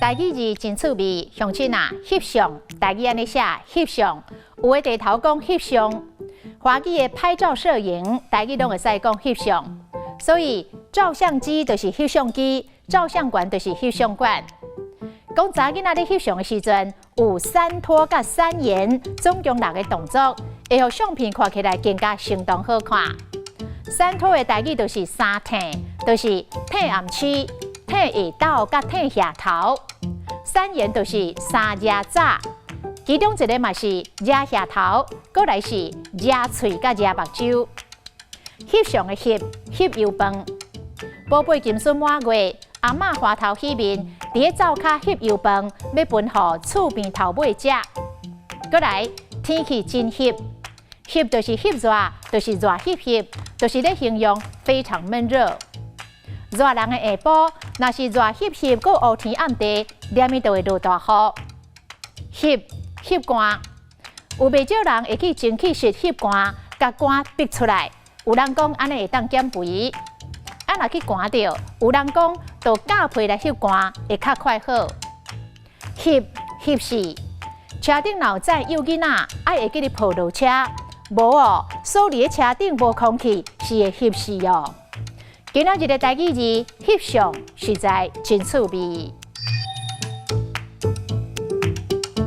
台語字真趣味，鄉親啊，翕相，台語按呢寫翕相，有的地頭講翕相，華語的拍照攝影，台語攏會使講翕相，所以照相機就是翕相機，照相館就是翕相館。講查囡仔咧翕相的時陣，有三脫佮三延，總共六個動作，會予相片看起來更加生動好看。三脫的台語就是三褪，就是褪暗悳、褪下晝佮褪額頭。三延就是三遮早，其中一個嘛是遮額頭，閣來是遮喙佮遮目睭。翕相的翕，翕油飯，寶貝金孫滿月，阿嬤歡頭喜面，佇咧灶跤翕油飯，欲分予厝邊頭尾食。閣來天氣真翕，翕就是翕熱，就是熱翕翕，就是咧形容非常悶熱。熱人的下晡，若是熱翕翕，閣烏天暗地，連伊就會落大雨。翕翕汗，有袂少人會去蒸氣室翕汗，共汗逼出來。有人講按呢會當減肥，啊若去寒著，有人講著咬被來翕汗會較快好。翕翕死，車頂若有載幼囡仔，愛會記得抱落車，無哦，鎖佇咧車頂無空氣是會翕死哦。今仔日的台語字翕相實在真趣味。